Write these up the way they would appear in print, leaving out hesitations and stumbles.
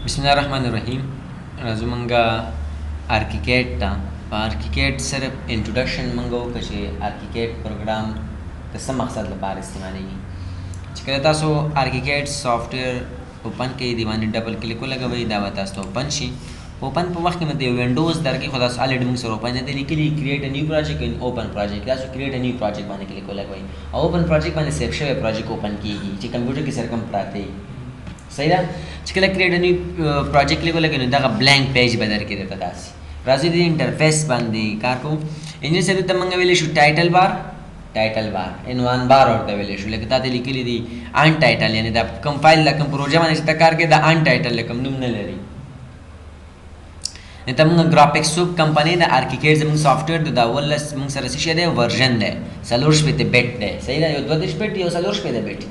بسم الله الرحمن الرحیم. راځو مونږه ArchiCAD ته. په ArchiCAD صرف introduction مونږ وکړه چې ArchiCAD پروګرام د څه مقصد لپاره استعمالېږي. چې کله تاسو ArchiCAD software open کړئ، دی باندې double click ولګوئ، دا به تاسو ته open شي. open په وخت کې مې د windows درکې، خو تاسو already موږ سره open نه دی لیکلي create a new project in open project. تاسو create a new project باندې کلیک ولګوئ او open project باندې save شوی project open کیږي چې کمپیوټر کې سره کوم پراته وي. صحیح ده؟ چې کله create a new project click ولګوئ نو دغه blank page به درکې درته داسې راځي. د interface باندې کار کوو. انجنیر صاحب ته موږ ویلی شو title bar، title bar، عنوان بار ورته ویلی شو. لکه تاته لیکلي دي untitled، یعنې دا کوم فایل دا کوم پروژه باندې چې ته کار کوې دا untitled کوم نوم نه لري. ته موږ Graphisoft کمپنۍ د ArchiCAD زموږ software د 18 موږ سره څه شی دی version دی، 64 bit دی. صحیح ده؟ یو 32 bit، یو 64 bit.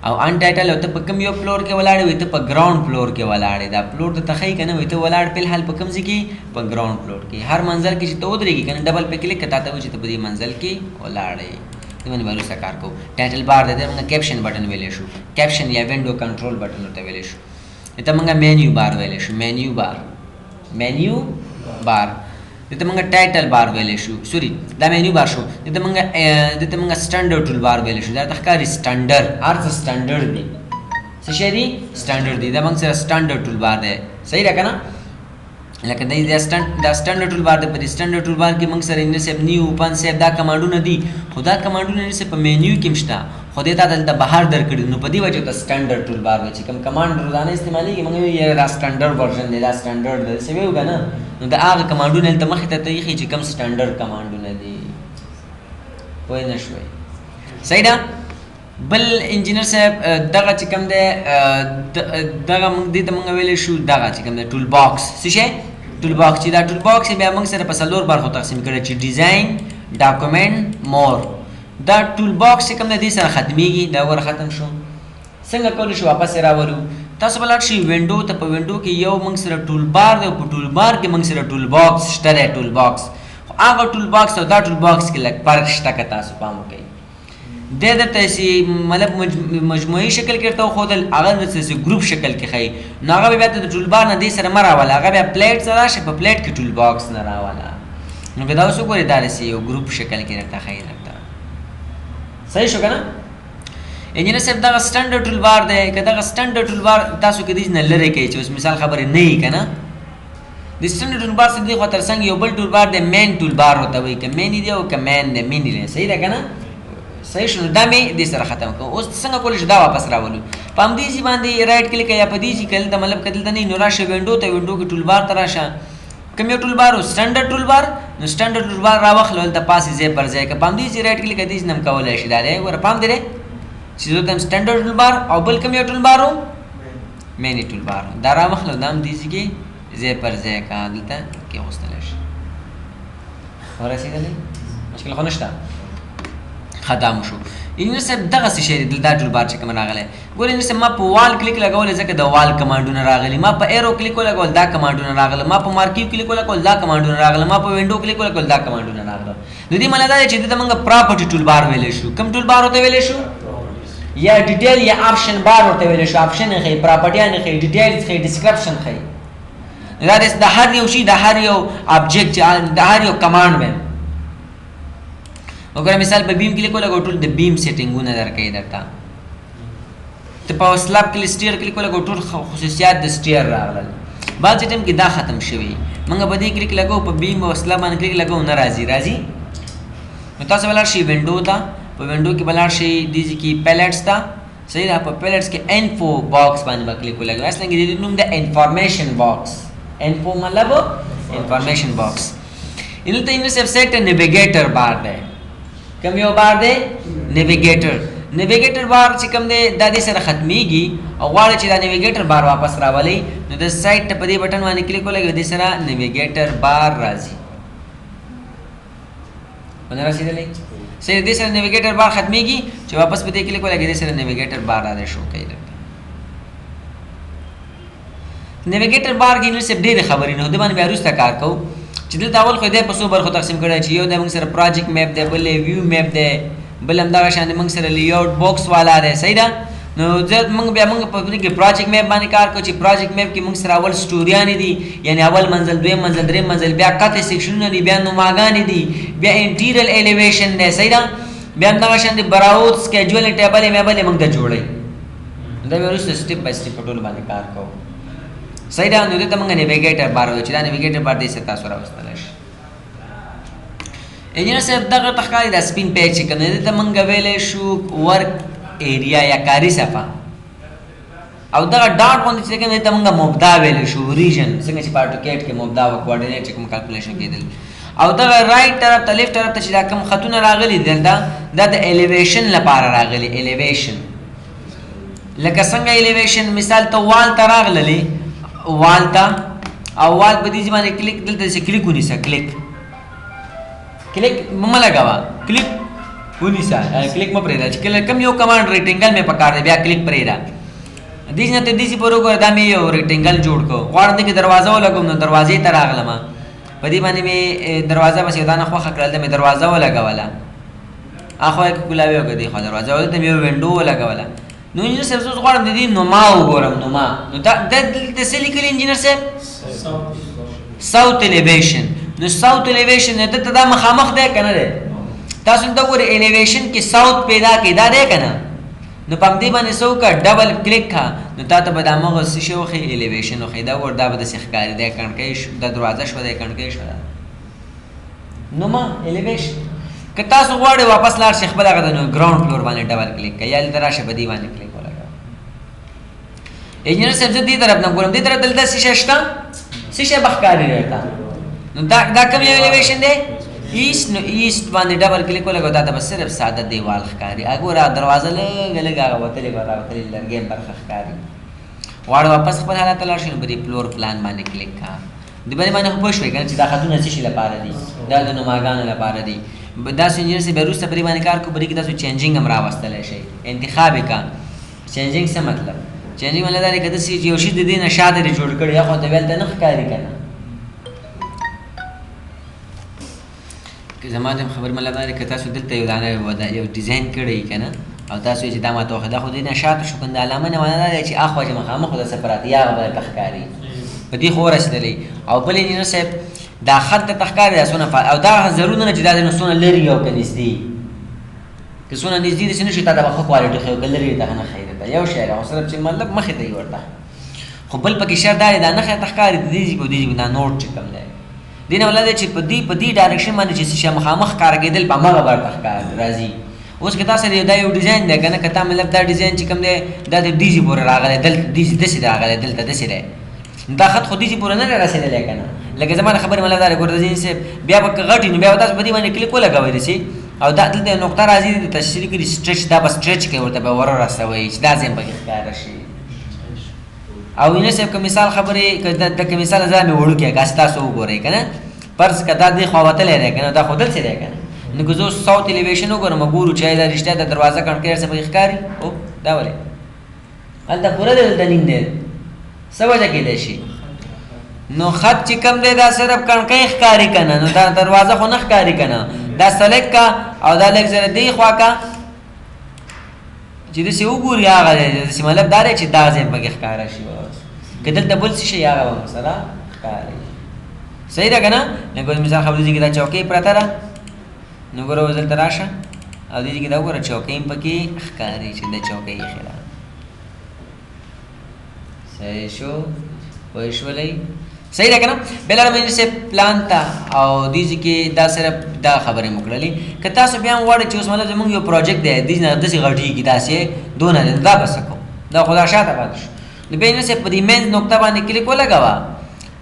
او untitled، او ته په کوم یو floor کې ولاړ وې؟ ته په ground floor کې ولاړ یې. دا floor ته ښیي که نه وي ته ولاړ په الحال په کوم ځای کې؟ په ground floor کې. هر منزل کې چې ته ودرېږې که نه double په کلیک که تا ته وایي چې ته په دې منزل کې ولاړ یې. دې باندې به وروسته کار کوو. title bar دی، موږ caption button ویلی شو، caption یا window control button ورته ویلی شو. دې ته موږ menu bar ویلی شو، menu bar، menu bar. دې ته موږ title bar ویلی شو، sorry دا menu bar شو. دې ته موږ standard tool bar ویلی شو. دا ته ښکاري standard، هر څه standard دی. څه شی دی؟ standard دی. دا موږ سره standard tool bar دی. صحیح ده که نه؟ لکه دا standard tool bar دی. په دې standard tool bar کې موږ سره انګلیس new، open، save دا command ونه دي، خو دا command ونه انګلیس په مینیو کې هم شته، خو دې تا دلته بهر درکړي، نو په دې وجه ته standard tool bar وایي. چې کوم command روزانه استعمالېږي موږ وایو یاره دا standard version دی، دا standard دی، څه وایو که نه؟ نو د هغه command ونه دلته مخې ته ته ایښي چې کوم standard command ونه دي. پوه نه شوئ؟ صحیح ده؟ بل انجینر صاحب دغه چې کوم دی دغه موږ دې ته موږ ویلی شو دغه چې کوم دی tool box. څه شی؟ tool box. چې دا tool box بیا موږ سره په څلور برخو تقسیم کړی چې design، document، more. دا tool box چې کوم دی دې سره ختمېږي. دا وګوره ختم شو. څنګه کولی شو واپس یې راولو؟ تاسو به لاړ شئ window ته. په window کې یو موږ سره tool bar دی، او په tool bar کې موږ سره tool box شته دی، tool box. خو هغه tool box او دا tool box کې لږ فرق شته که تاسو پام وکړئ. دی درته چې مطلب مجموعي شکل کې درته وښودل، هغه درته چې group شکل کې ښیي. نو هغه بیا ته د tool bar نه دې سره مه راوله، هغه بیا plate سره راشه، په plate کې tool box نه راوله. نو که دا اوس وګورې دا داسې یو group شکل کې درته ښیي درته. صحیح شو که نه؟ انجینر صاحب دغه standard tool bar دی. که دغه standard tool bar تاسو که دې نه لرې کوئ چې اوس مثال خبرې نه یي که نه، د standard tool bar سره دې خوا تر څنګ یو بل tool bar دی، main tool bar ورته وایي. که main دی او که main دی، main دی. صحیح ده که نه؟ صحیح شو. دا مې دې سره ختم کړو. اوس څنګه کولی شو دا واپس راولو؟ په همدې ځای باندې right click یا په دې ځای کې دلته مطلب که دلته نه نو راشه window ته، window کې tool bar ته راشه. کوم یو tool bar و؟ standard tool bar. نو standard tool bar راوخلو دلته پاسې ځای پر ځای که په همدې ځای right click دې ځای نه هم کولی شي. دا دی وګوره پام دې دی چې زه ته standard tool bar او بل کوم یو tool bar و؟ main tool bar. دا راوخلو دا هم دې ځای کې ځای پر ځای که دلته کېغوستلی شي. ورسېدلی؟ مشکل خو نشته. ختم شو. انجنیر صاحب دغه څه شی دی دا tool bar چې کوم راغلی. ګورئ انجنیر صاحب ما په wall click لګولی ځکه د wall command ونه راغلي، ما په arrow click ولګول دا command ونه راغله، ما په marquee click ولګول دا command ونه راغله، ما په window click ولګول دا command ونه راغله. نو دې معنی دا دی چې دې ته موږ property tool bar ویلی شو. کوم tool bar ورته ویلی شو؟ یا detail یا option bar ورته ویلی شو. option ښیي، property یانې ښیي، details ښیي، description ښیي. دا د هر یو شي، د هر یو object، د هر یو command وایم. وګوره مثال په beam click ولګو ټول د beam setting ونه درکوي درته. ته په slab کې stair click ولګو ټول خصوصیات د stair راغلل. بعضې ټایم کې دا ختم شوي، موږ په دې کلیک لګو، په beam او slab باندې کلیک لګو نه راځي. راځي؟ نو تاسو به لاړ شئ window ته، په window کې به لاړ شئ دې ځای کې palettes ته. صحیح ده؟ په palettes کې info box باندې به کلیک ولګوئ. اصلا کې د دې نوم د information box، info مطلب information box. دلته انګلیس website navigator bar دی. کوم یو بار دی؟ navigator. navigator bar چې کوم دی دا دې سره ختمېږي او غواړئ چې دا navigator bar واپس راولئ نو د سایټ ته په دې button باندې کلیک ولګوئ، دې سره navigator bar راځي. ونه رسېدلی؟ صحیح، دې سره navigator bar ختمېږي چې واپس په دې کلیک ولګوئ دې سره navigator bar را شو کوي درته. navigator bar کې نو صرف ډېرې خبرې نه، دې باندې بیا وروسته کار کوو. چې دلته اول خو دی په څو برخو تقسیم کړی چې یو دی موږ سره project map دی، بل view map دی، بل همدغه شان دی موږ سره layout box والا دی. صحیح ده؟ نو زه موږ بیا موږ په دې کې project map باندې کار کوو چې project map کې موږ سره اول سټوریانې دي، یعنی اول منزل، دویم منزل، دریم منزل، بیا قطع سیکشنونه دي، بیا نماګانې دي، بیا interior elevation دی، صحیح ده. بیا همدغه شان د براوت schedule table میبل موږ ته جوړوي. دا بیا وروسته step by step په ټولو باندې کار کوو، صحیح ده. نو دې ته موږ navigator bar وایو چې دا navigator bar دې څه تاسو راوستلی شي. انجینر صاحب دغه ته ښکاري دا سپین پیج چې کوم دی، دې ته موږ ویلی شو work area یا کاري صفحه، او دغه dot غوندې چې کوم دی ته موږ مبدا ویلی شو، region څنګه چې په AutoCAD کې مبدا او coordinate چې کوم calculation کېدل. او دغه right طرف ته left طرف ته چې دا کوم خطونه راغلي دلته، دا د elevation لپاره راغلي. elevation لکه څنګه elevation مثال ته wall ته راغللې، wall ته او wall په دې باندې کلیک، دلته چې کلیک ونیسه، کلیک کلیک مه لګوه، کلیک ونیسه، کلیک مه پرېږده. چې کله کوم یو command rectangle مې پکار دی، بیا کلیک پرېږده. دې نه ته دې پورې وګوره، دا مې یو rectangle جوړ کړ، غواړم دې کې دروازه ولګوم، نو دروازې ته راغلم، په دې باندې مې دروازه بس یو دانه خوښه کړل، مې دروازه ولګوله، اخوا یې کولاوي وکړه، دې خوا دروازه ولته مې یو window ولګوله. نو انجینر صاحب زه اوس غواړم د دې نما وګورم، نما. نو دا دلته څه لیکلي انجینر صاحب؟ south elevation. نو south elevation دلته دا مخامخ دی که نه دی؟ تاسو دلته وګورئ elevation کې south پیدا کړئ، دا دی که نه؟ نو په همدې باندې څه وکړه، double click کړه، نو تا ته به د همغه څه شی وښیي، elevation وښیي. دا وګوره، دا به داسې ښکاري، دا کڼکۍ دا دروازه شوه، دا کڼکۍ شوه، نما elevation. که تاسو غواړئ واپس لاړ شئ خپل هغه د نو ground floor باندې double click کړئ، یا دلته راشه په دې باندې کلیک ولګوه. انجینر صاحب زه دې طرف نه ګورم، دې طرف دلته څه شی شته، څه شی به ښکاري درته؟ نو دا کوم یو elevation دی؟ east. نو east باندې double click ولګوه، دا ته به صرف ساده دیوال ښکاري. ګوره دروازه لږه لږه هغه وتلې به راوتلې لرګی برخه ښکاري. غواړې واپس خپل حالت ته لاړ شي، نو په دې floor plan باندې کلیک کړه. د بلې باندې خو پوه شوې که نه چې دا خطونه څه شي لپاره دي؟ دا د نماګانو لپاره دي. داسې انجینر صاحب بیا وروسته په دې باندې کار کوو، په دې کې تاسو changing هم راوستلی شئ، انتخاب یې کړه. changing څه مطلب؟ changing مطلب دا دی که داسې یو شي د دې نه شاته دې جوړ کړی، یا خو ته هلته نه ښکاري که نه. که زما د خبرې مطلب دا دی که تاسو دلته یو دانه یو design کړی که نه، او تاسو یې چې دا ماته وښیه، دا خو دې نه شاته شو، که د علامه نه معنا دا دی چې اخوا چې مخامخ د څه پراته یا هغه به درته ښکاري، په دې خو ورسېدلی. او بل انجینر صاحب دا خط ته ښکاري دا څونه او دا ضرور نه چې دا نو څونه لرې او که نږدې، که څونه نږدې داسې نه شي تا ته به ښه quality ښیي، او که لرې ته نه ښیي درته یو شی دی، خو صرف چې مطلب مخې ته یې ورته. خو بل پکې شرط دا دی، دا نښه ته ښکاري د دې ځای په دې ځای دا note چې کوم دی، دې نه ولا دی چې په دې direction باندې چې څه شی مخامخ ښکاره کېدل په هماغه به ورته ښکار راځي. اوس که تاسو دا یو design دی که نه، که تا مطلب دا design چې کوم دی دا د دې ځای پورې راغلی، دلته دې ځای داسې راغلی، دلته داسې دی، دا خط خو دې ځای پورې نه دی رسېدلی که نه. لکه زما د خبرې مطلب دا دی، ګوره ځینې صاحب بیا به که غټ وي نو بیا به تاسو په دې باندې کلیک ولګوئ داسې، او دا دلته یو نقطه راځي د تشریح کړي stretch، دا به stretch کوي ورته به ور رسوي چې دا ځای پکې ښکاره شي. او انجینر صاحب که مثال خبرې که د که مثال ځای مې وړوکی که تاسو وګورئ که نه، فرض که دا دې خوا وتلی دی که نه، دا خو دلته دی که نه، نو که زه اوس south elevation وګورم ګورو چې دا رښتیا د دروازه کڼکۍ هر څه پکې ښکاري. او دا ولې هلته پوره دی، دلته نیم دی، څه وجه کېدای شي؟ نو خط چې کوم دی دا صرف کڼکۍ ښکاري که نه، نو دا دروازه خو نه ښکاري که نه. دا select کا او دا لږ زره دې خوا کا چې داسې وګوري هغه دی، داسې مطلب دا دی چې دا ځای پکې ښکاره شي. بس که دلته بل څه شي هغه به سره ښکاري، صحیح ده که نه؟ نو ګوره مثال خبرې دي کې دا چوکۍ پرته ده، نو ګوره اوس دلته راشه او دې کې دا وګوره چوکۍ هم پکې ښکاري چې دا چوکۍ ایښې ده. صحیح شو، پوه شولئ؟ صحیح ده که نه؟ بیا لاړم انجینر صاحب پلان ته، او دې ځای کې دا صرف دا خبرې مو کړلې. که تاسو بیا هم غواړئ چې اوس مطلب زموږ یو project دی، دې نه داسې غټېږي داسې دونه دی، دا به څه کوو، دا خو دا شاته پاتې شو. نو بیا انجینر صاحب په دې منځ نقطه باندې کلیک ولګوه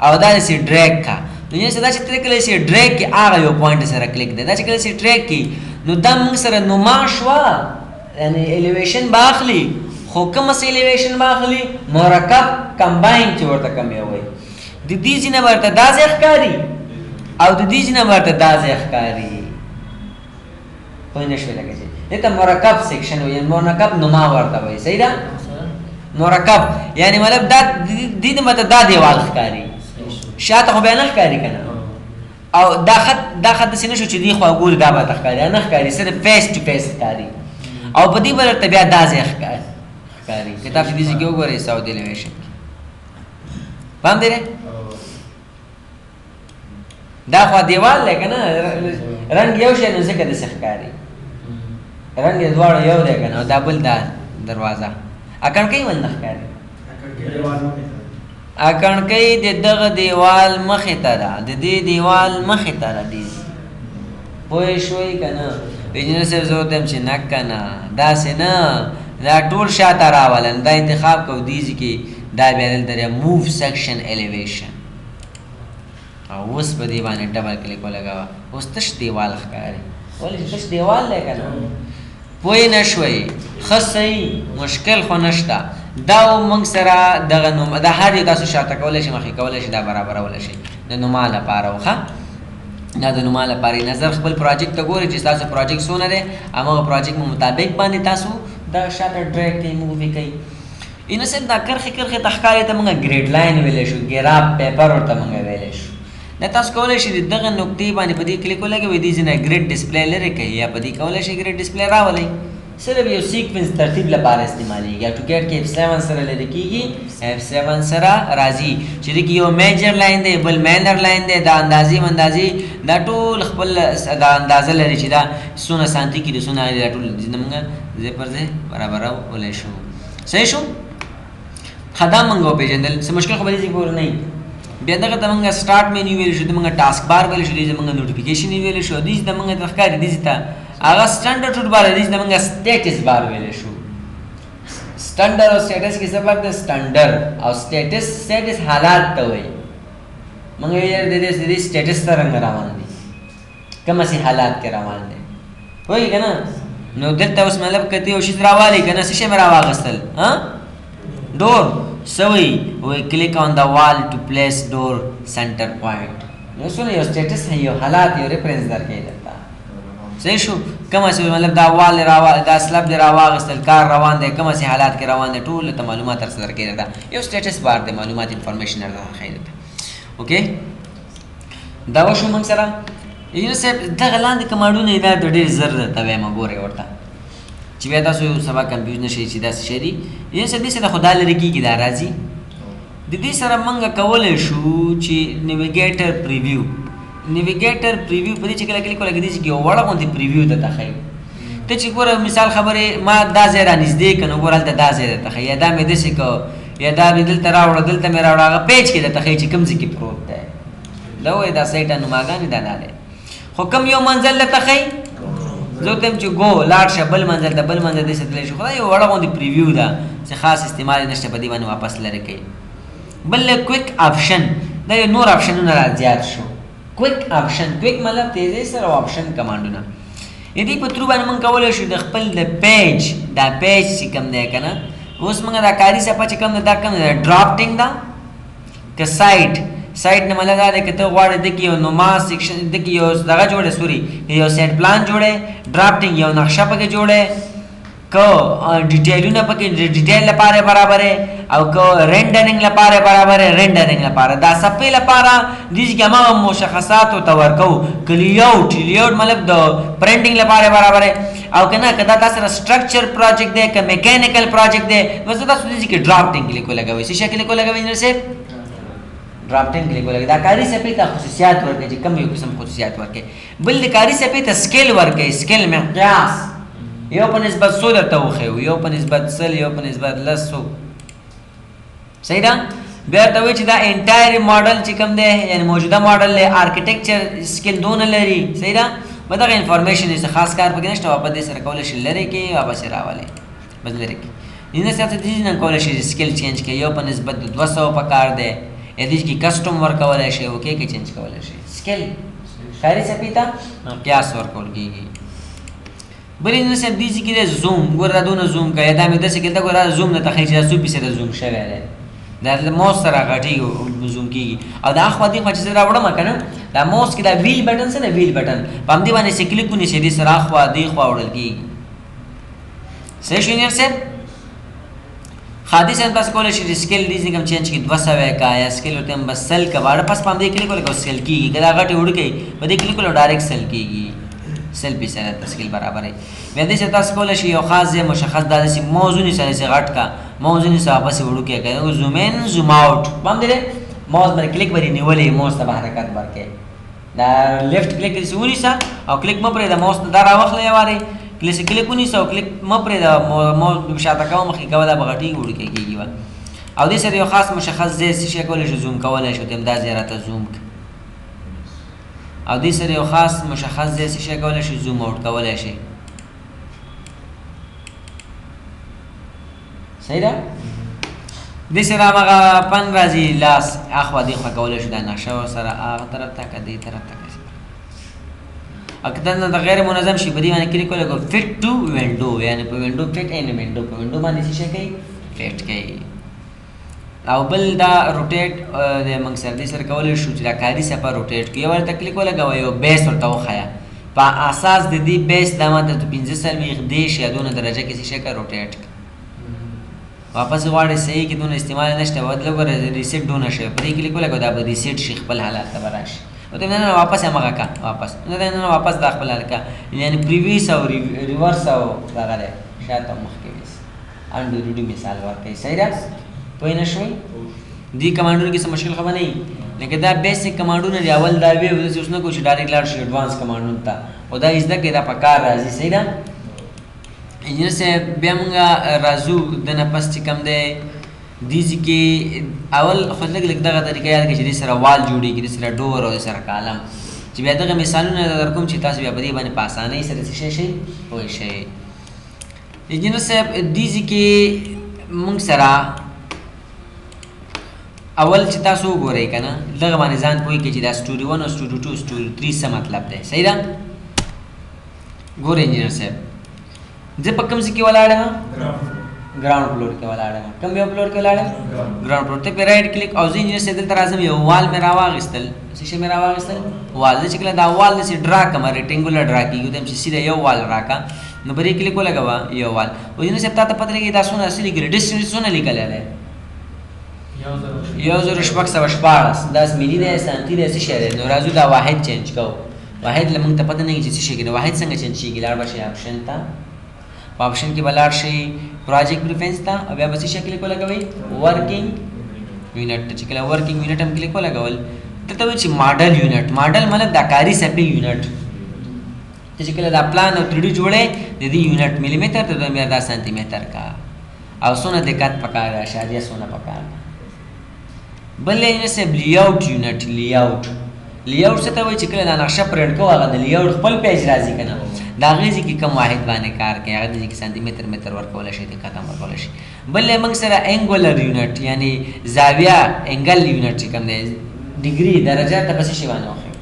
او دا داسې drag کړه. نو انجینر صاحب دا چې ته کله داسې drag کړې هغه یو point سره کلیک دی، دا چې کله داسې drag کړې نو دا موږ سره نما شوه، یعنې elevation به اخلي، خو کوم څه elevation به اخلي؟ مرکب combine چې ورته کوم یو وایي. د دې ځای نه ورته دا ځای ښکاري او د دې ځای نه ورته دا ځای ښکاري. پوه نه شوې لکه چې دې ته مرکب section وایي، مرکب نما ورته وایي، صحیح ده؟ مرکب یعنی مطلب دا دې نه ورته دا دیوال ښکاري، شاته خو بیا نه ښکاري که نه. او دا خط داسې نه شو چې دې خوا ګوري دا به ورته ښکاري، نه ښکاري، صرف face to face ښکاري. او په دې بل ورته بیا دا ځای ښکاري. ښکاري. کتاب چې دې ځای کې وګورئ south elevation کې، پام دی دا خو دیوال دی که نه، رنګ یو شی نو ځکه داسې ښکاري، رنګ یې دواړو یو دی که نه. دا بل دا دروازه اکڼکۍ ولې نه ښکاري؟ اکڼکۍ د دغه دیوال مخې ته ده، د دې دیوال مخې ته ده. دې پوه شوئ که نه؟ انجینر صاحب زه ورته وایم چې نه که نه، داسې نه، دا ټول شاته راوله، دا انتخاب کوو دې ځای کې، دا بیا دلته دی move section elevation، او اوس په دې باندې double click ولګوه، اوس تش دیوال ښکاري. ولې چې تش دیوال دی که نه؟ پوه نه شوئ؟ ښه صحیح، مشکل خو نشته. دا موږ سره دغه نوم دا هر یو تاسو شاته کولی شئ، مخکې کولی شئ، دا برابرولی شئ د نما لپاره. وښه دا د نما لپاره نظر خپل project ته ګورئ چې ستاسو project څونه دی، هماغه project مو مطابق باندې تاسو دا شاته drag کوئ، move یې کوئ. اینو صاحب دا کرښې کرښې ته ښکاري ته موږ grid line ویلی شو، ګراب paper ورته موږ ویلی شو. دا تاسو کولی شئ د دغه نقطې باندې په دې click ولګوئ، دې ځای نه grid display لرې کوئ، یا په دې کولی شئ grid display راولئ. صرف یو sequence ترتیب لپاره استعمالیږي. AutoCAD کې F7 سره لرې کېږي، F7 سره راځي، چې دې کې یو major line دی، بل minor line دی، دا اندازې مندازې دا ټول خپل دا اندازه لري چې دا څونه سانتي کې دي، څونه دی، دا ټول ځینې موږ ځای پر ځای برابرولی شو. صحیح شو؟ ښه دا موږ وپېژندل، څه مشکل خو به دې ځای پورې نه وي. بیا دغه ته موږ start menu ویلی شو، د موږ task bar ویلی شو، دې ته موږ notification ویلی شو، دې ته موږ ته ښکاري، دې ته هغه standard tool bar دی، دې ته موږ status bar ویلی شو. standard او status کې څه فرق دی؟ standard او status، status حالات ته وایي. موږ یې د دې status څرنګه روان دي، کوم سي حالات کې روان دي، پوهېږې که نه؟ نو دلته اوس مطلب که ته یو شیز راوالې که نه، څه شی مې راواخیستل؟ ها door څه وایي؟ وایي click on the wall to place door center point. نو څونه یو status یو حالات یو reference درکوي درته. صحیح شو؟ کومه چې مطلب دا wall دا slab دی راواخیستل، کار روان دی، کومه چې حالات کې روان دی، ټول ته معلومات درته درکوي درته. یو status bar دی، معلومات information درته ښیي درته. okay دا وشو موږ سره. انجینر صاحب دغه لاندې command ونه دا د ډېر زر درته وایم، ګورئ ورته چې بیا تاسو سبا confuse نه شئ چې دا څه شی دي. انجینر صاحب دې سره خو دا لرې کېږي، دا راځي. د دې سره موږ کولی شو چې navigator preview، navigator preview په دې چې کله click ولګېږي، دې چې یو وړه غوندې preview درته ښیي. ته چې ګوره مثال خبرې ما دا ځای رانږدې کړه، نو ګوره هلته دا ځای درته ښیي، یا دا مې داسې کړ، یا دا مې دلته راوړه، دلته مې راوړه، هغه page کې درته ښیي چې کوم ځای کې پروت دی. دا وایي دا site نماګانې دا نه دی، خو کوم یو منزل درته ښیي، زه ورته وایم چې ګو لاړ شه بل منزل ته، بل منزل داسې تللی شو. خو دا یو وړه غوندې preview ده چې خاص استعمال یې نشته، په دې باندې واپس لرې کوي. بل quick option، دا یو نور option ونه را زیات شو. quick option، quick مطلب تیزی سره، او option command ونه. د دې په through باندې موږ کولی شو د خپل د page، دا page چې کوم دی که نه، اوس موږ دا کاري صفحه چې کوم ده، دا کوم ده، drafting ده که site؟ site نه مطلب دا دی که ته غواړې د کې یو نما section، د کې یو دغه جوړې، sorry یو site plan جوړې، drafting یو نقشه پکې جوړې، که detail ونه پکې detail لپاره برابرې، او که rendering لپاره برابرې، rendering لپاره دا صفحې لپاره دې چې هماغه مشخصاتو ته ورکوو. که layout، layout مطلب د printing لپاره برابرې، او که نه که دا تاسو سره structure project دی که mechanical project دی، نو زه تاسو دې کې drafting click ولګوئ. څه شی click ولګوئ انجینر صاحب؟ drafting click ولګوئ. دا کاري صفحې ته خصوصیات ورکوي چې کوم یو قسم خصوصیات ورکوي. بل د کاري صفحې ته scale ورکوي، scale مقیاس، یو په نسبت څو درته وښیو، یو په نسبت 100، یو په نسبت 10، صحیح ده؟ بیا ورته وایي چې دا entire model چې کوم دی، یعنی موجوده ماډل دی، architecture scale دونه لري، صحیح ده؟ به دغه information یې څه خاص کار پکې نشته، واپس دې سره کولی شي لرې کړي، واپس یې راولي، بس لرې کړي. نه څه دې نه کولی شي scale change کړي، یو په نسبت د 200 په کار دی، یا دې کې custom ورکولی شي، okay کې change کولی شي. scale کاري صفحې ته قیاس ورکول کېږي. بل نو صاحب دې چې کې zoom، ګوره دا دونه zoom کوي، دا مې داسې کېده، ګوره zoom نه ته ښیي چې دا څو فیصده zoom شوی دی، دا د موس سره غټېږي zoom کېږي. او دا اخوا دې خوا چې زه راوړم که نه، دا موس کې دا wheel button څه دی، wheel button په همدې باندې چې click ونیسي، دې سره اخوا دې خوا وړل کېږي. صحیح شو انجینر صاحب؟ خادي صاحب تاسو کولی شئ چې scale دې ځای کوم change کړي، 200 کا یا scale ورته هم بس 100 کا، واړه پس په همدې click ولګوه scale کېږي. که دا غټې وړوکی په دې click ولګوه direct 100 کېږي. 100% تشکیل برابرې. بیا دې چې تاسو کولی شئ یو خاص ځای مشخص دا داسې موز ونیسه، داسې غټ کا موز ونیسه واپس یې وړوکی کړه، zoom in zoom out پام دی موز باندې کلیک باندې نیولې موز ته به حرکت ورکړې. دا left click داسې ونیسه او کلیک مه پرېږده، موز ته دا راوخله یو وارې کلیک کلیک ونیسه او کلیک مه پرېږده، موز شاته کوه مخکې کوه، دا به غټېږي وړوکی کېږي به. او دې سره یو خاص مشخص ځای څه شی کولی شو zoom کولی شو، ته همدا ځای راته zoom کړه. او دې سره یو خاص مشخص ځای څه شی کولی شو zoom out کولی شي. صحیح ده؟ دې سره هماغه pen راځي لاس اخوا دې خوا کولی شو دا نقشه ورسره هغه طرف ته که دې طرف ته که. او که دا غیر منظم شي په دې باندې کلیک ولګوه fit to window، یعنې په window fit in window، په window باندې څه شی کوي fit کوي. او بل دا rotate د موږ سره دې سره کولی شو چې دا کاري صفحه rotate کړو. یو ورته کلیک ولګوه یو base ورته وښیه، په اساس د دې base دا ماته 45 30 یا دونه درجه کې څه شی که rotate کړه. واپس غواړې صحیح کې دونه استعمال نشته، بدله وګوره reset دونه شوی، په دې کلیک ولګوه دا به reset شي خپل حالت ته به راشي. او ته نه واپس همغه کا واپس نه نه واپس دا خپل حالت کا، یعنې previous او reverse او دغه دی شاته مخکې ویس undo redo مثال ورکوي. صحیح ده؟ پوه نه شوئ؟ دې command ونو کې څه مشکل خو به نه وي، لکه دا basic command ونه دي. اول دا وی داسې اوس نه کوو چې direct لاړ شي advance command ونو ته، خو دا یې زده کړئ دا په کار راځي. صحیح ده؟ انجینر صاحب بیا مونږ راځو دنه پس چې کوم دی دې ځای کې اول خو لږ لږ دغه طریقه یاد کړئ چې دې سره wall جوړېږي، دې سره door او دې سره column، چې بیا دغه مثالونه در کوم چې تاسو بیا په دې باندې په اسانۍ سره څه شی شئ پوه شئ. انجینر صاحب دې ځای کې مونږ سره اول چې تاسو وګورئ که نه دغه باندې ځان پوه کړئ چې دا story 1 او story 2 story 3 څه مطلب دی. صحیح ده؟ ګورئ انجینر صاحب زه په کوم ځای کې ولاړ یم؟ ground floor کې ولاړ یم. کوم یو floor کې ولاړ یم؟ ground floor ته په right click او زه انجینر صاحب دلته راځم یو wall مې راواغېستل. څه شی مې راواغېستل؟ wall. زه چې کله دا wall داسې draw کړم rectangular draw کېږي، ته چې سیده یو wall راکړه نو په دې کلیک ولګوه یو wall. او انجینر صاحب تا ته پته لګي دا څونه څه لیکلي distance څونه لیکلی دی؟ 1616. دا ملي دی سانتي دی څه شی دی؟ نو راځو دا واحد change کوو. واحد له موږ ته پته نه چې څه شی کېږي، واحد څنګه change کېږي؟ لاړ به شئ option ته، په option کې به لاړ شئ project preference ته او بیا به څه شی کلیک ولګوئ؟ working unit ته. چې کله working unit هم کلیک ولګول دلته وایي چې model unit. model مطلب دا کاري صفحې unit، ته چې کله دا پلان او 3D جوړې د دې unit ملي متر ته بیا دا سانتي متر کا او څونه دقت پکار ده، اشاریه څونه پکار ده. بل یې صاحب layout unit. layout layout څه ته وایي؟ چې کله دا نقشه پرنټ کوو هغه د layout خپل page راځي که نه، د هغې ځای کې کوم واحد باندې کار کوي، هغه دې کې سانتي متر متر ورکولی شي، دقت هم ورکولی شي. بل یې موږ سره angular unit یعنې زاویه angle unit چې کوم دی degree درجه ته په څه شي باندې وښیو،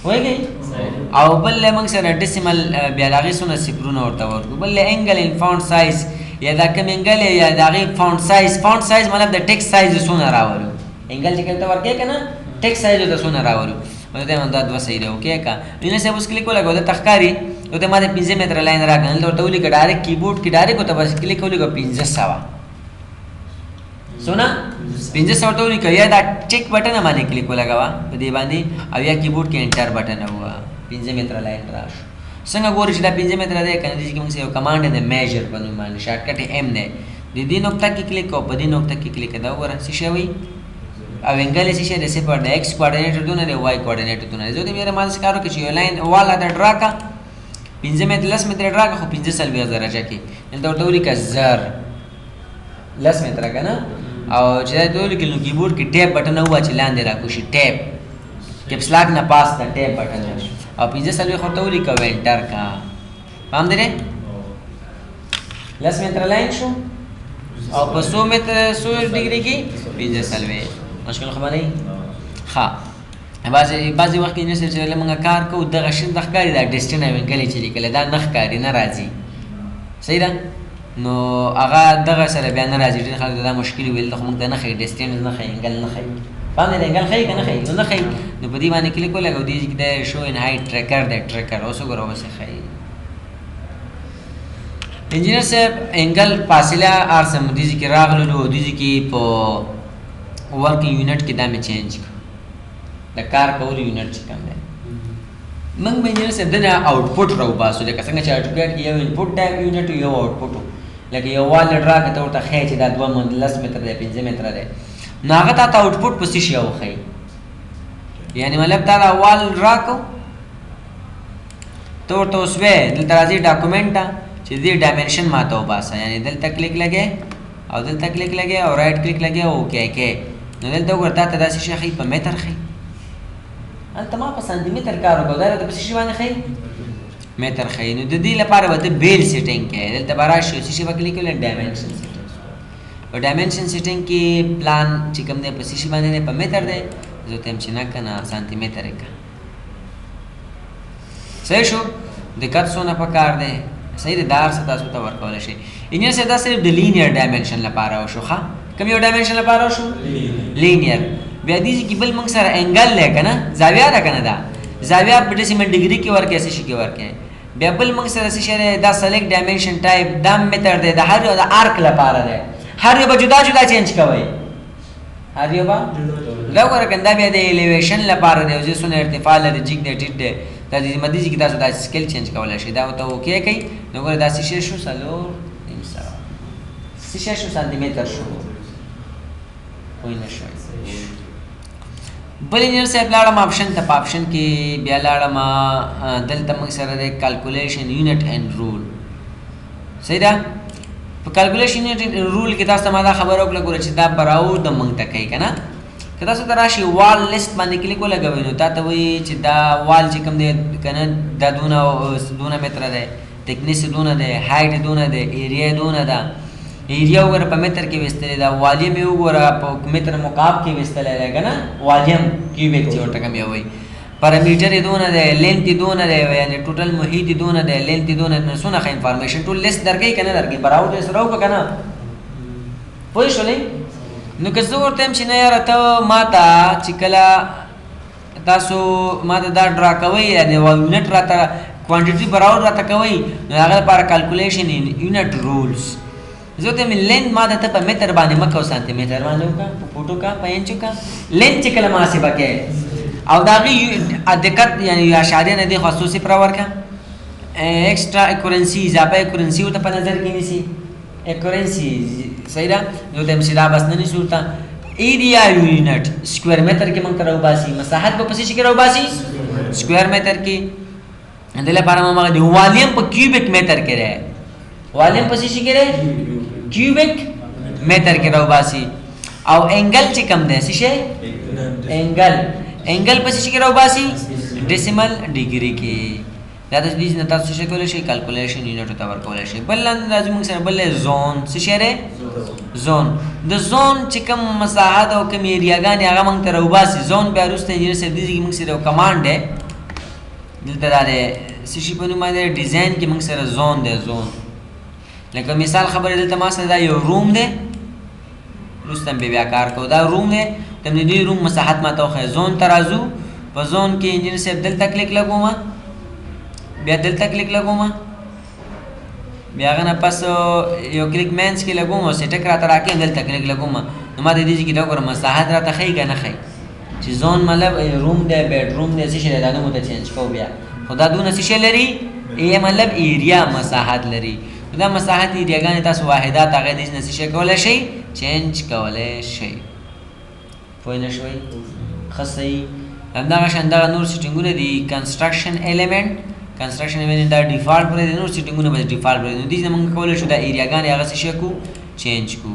پوهېږئ؟ او بل یې موږ سره decimal بیا د هغې څونه صفرونه ورته ورکړو. بل یې angle in font size یا دا کوم angle یا د هغې font size. font size مطلب د text size څونه راولو، angle چې کله ته ورکوې که نه text size ورته څونه راولو. نو ته دا دوه صحیح دی. okay که انجینر صاحب اوس کلیک ولګوه دلته ښکاري دلته ما د 5 متره line راکړه، دلته ورته ولیکه direct keyboard کې direct ورته بس کلیک ولیکه 500 څونه 500 ورته ولیکه، یا دا check button باندې کلیک ولګوه په دې باندې او یا کیبورډ کې enter button ووهه 5 متره line راشو. څنګه ګورو چې دا 5 متره دی که نه؟ دې کې موږ یو command دی measure په نوم باندې shortcut یې M دی. د دې نقطه کې کلیک او په دې نقطه کې کلیک دا وګوره څه شی وایي او angle یې څه شی دی؟ صفر دی. x coordinate دونه دی y coordinate دونه دی. زه دې میره ما داسې کار وکړ چې یو line wall راته draw کړه 5 متر 10 متره draw کړه خو 45 درجه کې دلته ورته ولیکه زر 10 متره که نه، او چې دا ته ولیکل نو کیبورډ کې tab button ووهه چې لاندې راکوشي tab caps lock نه پاس ته tab button او 45 ورته ولیکه او enter کړه. پام دی 10 متره line شو او په 100 متر 100 degree کې 45. مشکل خو به نه وي؟ ښه بعضې وخت کې انجینر صاحب چې موږ کار کوو دغه شین د ښکاري دا distance او angle یې چې لیکلی دا نه ښکاري نه راځي. صحیح ده؟ نو هغه دغه سره بیا نه راځي. ډېر خلک دا مشکل وي، دلته خو موږ ته نه ښایي distance نه ښایي angle نه ښایي. پام دی angle ښایي که نه ښایي؟ نو نه ښایي. نو په دې باندې کلیک ولګوه دې کې دی show and hide tracker دی، tracker اوس وګوره اوس یې ښایي. انجینر صاحب angle فاصله هر څه دې ځای کې راغللو دې ځای کې په working unit کې دا مې change کړ د کار کولو unit چې کوم دی موږ به انجینر صاحب دنه output راوباسو، لکه څنګه چې AutoCAD کې یو input type unit یو output، لکه یو wall draw که ته ورته ښیې چې دا دوه لس متره دی، پنځه متره دی، نو هغه تا ته output په څه شي وښیي. یعنې مطلب تا دا wall draw کړو، ته ورته اوس وایې دلته راځي document ته چې دې dimension ماته وباسه، یعنې دلته کلیک لګې او دلته کلیک لګې او right click لګې او okay کې، نو دلته وګوره تا ته داسې شی ښیي، په متر ښیي. هلته ما په سانتي متر کار وکړو، دا راته په څه شي باندې ښیي؟ متر ښیي. نو د دې لپاره به ته بېل setting کوې، دلته به راشي څه شي به کلیک کړې؟ dimension setting. په dimension setting کې پلان چې کوم دی په څه شي باندې دی؟ په متر دی. زه ورته وایم چې نه که نه سانتي متر یې کړه. صحیح شو؟ دقت څونه په کار دی؟ صحیح دی، دا هر څه تاسو ته ورکولی شئ. انجینر صاحب دا صرف د linear dimension لپاره وشو. ښه، کوم یو dimension لپاره وشو؟ linear. بیا دې کې بل موږ سره angle دی که نه، زاویه ده که نه، دا زاویه په decimal degree کې ورکوي، څه شي کې ورکوي. بیا بل موږ سره څه شی دی؟ دا select dimension type، دا متر دی، د هر یو د arc لپاره دی، هر یو به جدا جدا change کوئ، هر یو به دا وګوره که دا بیا د elevation لپاره دی، چې څونه ارتفاع لري، جګ دی ټیټ دی، دا دې مدي کې تاسو دا scale change کولای شئ. دا ورته okay کوي، نو ګوره دا څه شی شو؟ 4.5 څه شی شو؟ سانتي متر شو. پوه نه شوئ؟ بل انجینر صاحب لاړم option ته، په option کې بیا لاړم دلته موږ سره دی calculation unit and rule. صحیح ده؟ په calculation unit and rule کې تاسو ته ما دا خبره وکړه ګوره چې دا براو د موږ ته کوي که نه. که تاسو ته راشي wall list باندې کلیک ولګوئ، نو تا ته وایي چې دا wall چې کوم دی که نه، دا دونه دونه متره دی، thickness یې دونه دی، height یې دونه دی، area یې دونه ده. area وګوره په متر کې ویستلې ده، والیم یې وګوره په متر مکعب کې ویستلی دی که نه، volume cubic چې ورته کوم یو وایي. perimeter یې دونه دی، length یې دونه دی، یعنې total محیط یې دونه دی، length یې دونه دی. نو څونه ښه information ټول لیست درکوي که نه درکوي؟ براوټ یې سره وکړه که نه؟ پوه شولې؟ نو که زه ورته وایم چې نه یاره ته ما ته چې کله تاسو ما ته دا draw کوئ، یعنې unit راته quantity براوټ راته کوئ، نو د هغه لپاره calculation unit rules. زه ته مې length ما ته په متر باندې مه کوه، سانتي متر باندې وکړه، په فوټ وکړه، په انچ وکړه. length چې کله محاسبه کوې او د هغې دقت یعنې اشاریه نه دې خوا څو صفره ورکړه، extra accuracy اضافه accuracy ورته په نظر کې نیسي، accuracy صحیح ده. نو ته هم دا بس نه نیسي ورته area unit square متر کې موږ ته راوباسي، مساحت به په څه شي کې راوباسي؟ square متر کې. د دې لپاره موږ د والیم په cubic متر کې دی، والیم په څه شي کې دی؟ cubic متر کې راوباسي. او angle چې کوم دی څه شی؟ angle، angle په څه شي کې راوباسي؟ decimal degree کې. دا د دې نه تاسو څه کولی شئ؟ calculation unit ته ورکولی شئ. بل راځي موږ سره بل zone څه شی دی؟ zone. د zone چې کوم مساحت او کوم area ګانې هغه موږ ته راوباسي. zone بیا وروسته انجینر صاحب دې کې موږ سره یو command دی، دلته دا دی څه شي په نوم باندې design کې موږ سره zone دی. zone لکه مثال خبره دلته ما سره دا یو room دی، وروسته به بیا کار کوو. دا room دی، ته د دې room مساحت ما ته وښیه. zone ته راځو، په zone کې انجینر صاحب دلته کلیک لګوم، بیا دلته کلیک لګوم، بیا هغه نه پس یو کلیک منځ کې لګوم او سیټک راته راکړي، دلته کلیک لګوم. نو ما د دې ځای کې دا وګوره مساحت راته ښیي که نه ښیي چې zone مطلب room دی، bedroom دی، څه شی دی، دا نوم ورته change کوو بیا. خو دا دونه څه شی لري؟ ای مطلب area مساحت لري. دا مساحت area ګانې تاسو واحدات هغه دې نه څه شی کولی شئ؟ change کولی شئ. پوه نه شوئ؟ ښه صحیح. همدغه شان دغه نور setting ونه دي، construction element، construction element دا default پرې دی، نور setting ونه به default پرې دی. نو دې نه موږ کولی شو دا area ګانې هغه څه شی کو؟ change کو.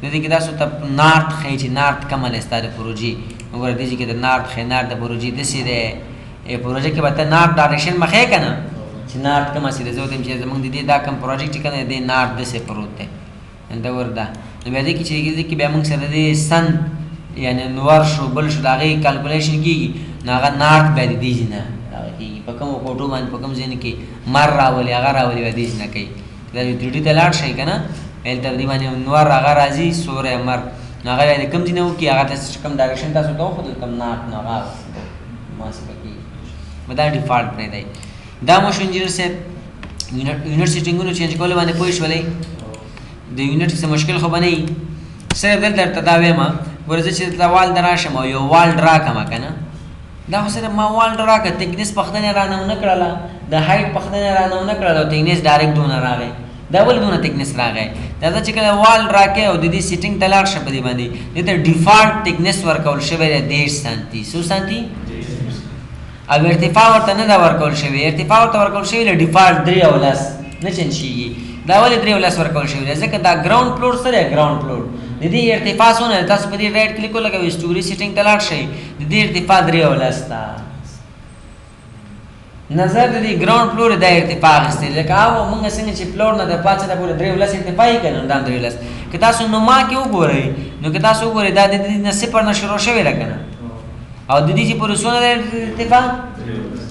د دې کې تاسو ته north ښیي چې north کومه دی ستا د پروژې. وګوره دې کې د north ښیي، north د پروژې داسې دی، پروژه کې به ته north direction مخې که نه چې north کومه سي دی. زه ورته وایم چې زموږ د دې دا کوم project چې که نه دی north داسې پروت دی، دلته وګوره دا. نو بیا دې کې چې دې کې بیا موږ سره دې sun یعنې نور شو بل شو د هغې calculation کېږي، نو هغه north بیا د دې ځای نه هغه کېږي، په کومو کوټو باندې په کوم ځای کې مر راولي هغه راولي بیا دې ځای نه کوي. دا 3D ته لاړ شئ که نه، هلته دې باندې نور هغه راځي سوری مر، نو هغه بیا د کوم ځای نه وکړي هغه ته کوم direction تاسو ته وښودل کوم north، نو هغه محاسبه کېږي. نو دا default پرېږدئ. دا مو شو انجینر صاحب unit setting ونو change کولو باندې پوه شولئ؟ د unit څه مشکل خو به نه وي. صرف دلته درته دا وایم، ګوره زه چې دلته wall ته راشم او یو wall draw کړم که نه، دا خو سره ما wall draw کړه، thickness پوښتنه رانه ونه کړله، د height پوښتنه رانه ونه کړله، او thickness direct دونه راغی. دا ولې دونه thickness راغی؟ دا چې کله wall draw کې او د دې setting ته لاړ شه، په دې باندې دې ته default thickness ورکول شوی دی 30 سانتي. څو سانتي؟ او ارتفاع ورته نه ده ورکول شوې، ارتفاع ورته ورکول شوې له default 3 او 10 نه change شي. دا ولې 3 او 10 ورکول شوی دی؟ ځکه دا ground floor سره ground floor د دې ارتفاع څونه؟ تاسو په دې right click ولګوئ، story setting ته لاړ شئ، د دې ارتفاع 3 او 10 ده. نظر د دې ground floor د ارتفاع اخیستې، لکه هغه مونږ څنګه چې floor نه د پاڅه د پورې 3 او 10 ارتفاع یې که نه، دا 3 او 10. که تاسو نما کې وګورئ، نو که تاسو وګورئ دا د دې نه صفر نه شروع شوې ده که نه، او د دې چې پورې څونه ده ارتفاع،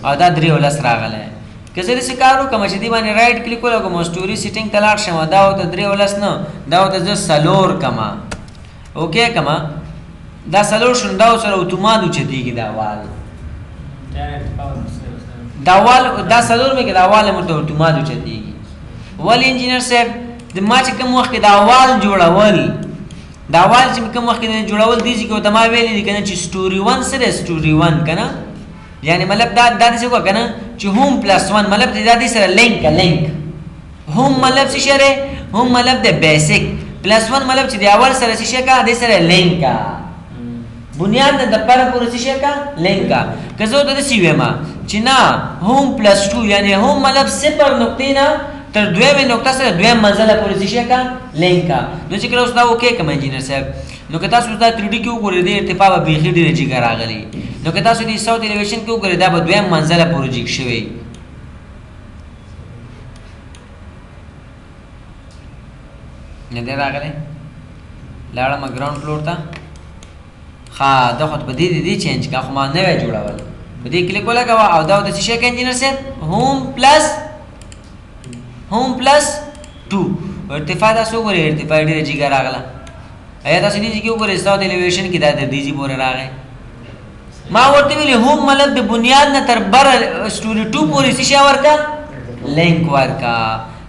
او دا 3 او 10 راغلی. که زه داسې کار وکړم چې دې باندې right click ولګوم او story setting ته لاړ شم، دا ورته 3 او 10 نه، دا ورته زه 4 کړم، okay کړم، دا 4 شو، دا ورسره اتومات اوچتېږي. دا wall دا wall دا 4 مې که دا wall هم ورته اتومات اوچتېږي. ولې انجینر صاحب د ما چې کوم وخت کې دا wall جوړول، دا wall چې کوم وخت کې جوړول دي چې ورته ما ویلي دي که نه چې story 1 سره story 1 که نه، یعنی مطلب دا داسې وکړه که نه چې home plus 1، مطلب دا دې سره لینک که link home مطلب څه شی دی؟ home مطلب د basic plus 1 مطلب چې د اول سره څه شی کا، دې سره لینک کا، بنیاد نه د پره پورې څه شی کا، لینک کا. که زه ورته داسې ووایم چې نه home plus 2، یعنی home مطلب صفر نقطې نه تر دویمې نقطه سره دویم منزله پورې څه شی کا، لینک کا. نو چې کله اوس دا okay کړم انجینر صاحب، نو که تاسو دا 3D کې وګورئ دې ارتفاع به بیخي ډېره جګه راغلې. نو که تاسو دې south elevation کې وګورئ دا به دویم منزله پورې جګ شوی. نه دی راغلی؟ لاړم ground floor ته. ښه دا خو په دې دې change کا، خو ما نوی جوړول، په دې کلیک ولګوه او دا ورته څه شی که انجینر صاحب، home plus 2. ارتفاع تاسو وګورئ، ارتفاع ډېره جګه راغله. ایا تاسو دې کې وګورئ south elevation کې دا د دې ځای پورې راغی. ما ورته ویلي home مطلب د بنیاد نه تر بره story 2 پورې څه شی ورکا، لینک ورکا.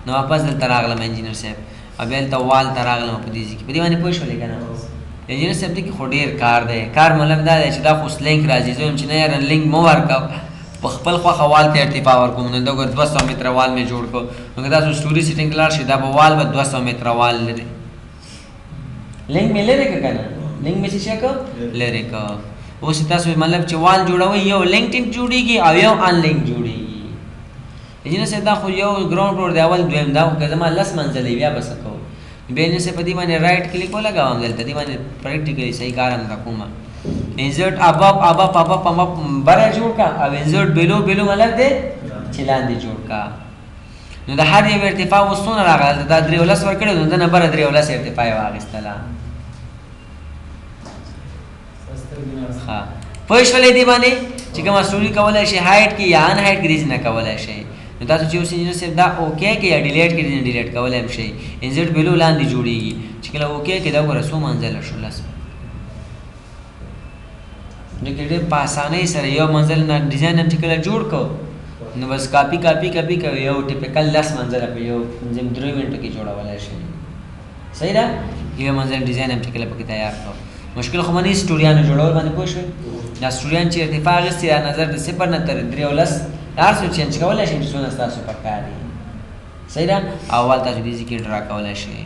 نو واپس دلته راغلم انجینر صاحب، او بیا دلته wall ته راغلم په دې ځای کې. په دې باندې پوه شولې که نه انجینر صاحب؟ دې کې خو ډېر کار دی. کار مطلب دا دی چې دا خو اوس لینک راځي، زه وایم چې نه یاره لینک مه ورکوه، په خپل خوښه wall ته ارتفاع ورکوم. نو دا ګوره 200 متره wall مې جوړ کړ. نو که تاسو story setting لاړ شئ، دا به wall به 200 متره wall لري. لینک مې لرې کړه که نه؟ لینک مې څه شی کړ؟ لرې کړ. اوس تاسو مطلب چې wall جوړوئ، یو لینک جوړېږي او یو unlink جوړېږي. انجینر صاحب دا خو یو ground floor دی، اول دویم، دا خو که زما 10 منزلې بیا به څه کوو؟ بیا انجینر صاحب په دې باندې right click ولګوم، دلته دې باندې practically صحیح کار هم کوم. insert above above above above بره جوړ کا، او insert below below مطلب دی چې لاندې جوړ کا. نو د هر یو ارتفاع اوس څونه راغله؟ دا 3 او 10 ورکړی، نو دنه بره 3 او 10 ارتفاع یې واخیستله. ښه پوه شولې دې باندې چې کومه story کولی شئ height کې یا unhide کې دې نه کولی شئ. نو تاسو چې اوس انجینر صاحب دا okay کې یا delete کې دې delete کولی هم شئ. insert below لاندې جوړېږي، چې کله okay کې دا وګوره څو منزله شو، 10. نو کې ډېر په اسانۍ سره یو منزل نه ډیزاین هم چې کله جوړ کړو، نو بس copy copy copy کوي، یو typical 10 منزله په یو 5-3 منټو کې جوړولی شئ. صحیح ده؟ یو منزل ډیزاین هم چې کله پکې تیار کړو. مشکل خو منې سټوریانو جوړول باندې پوه شوې؟ دا سټوریان چې ارتفاع اخیستې دا نظر د صفر نه تر 3 او 10 هر څو change کولی شئ چې څونه ستاسو په کار دي. صحیح ده؟ اول تاسو دې ځای کې draw کولی شئ.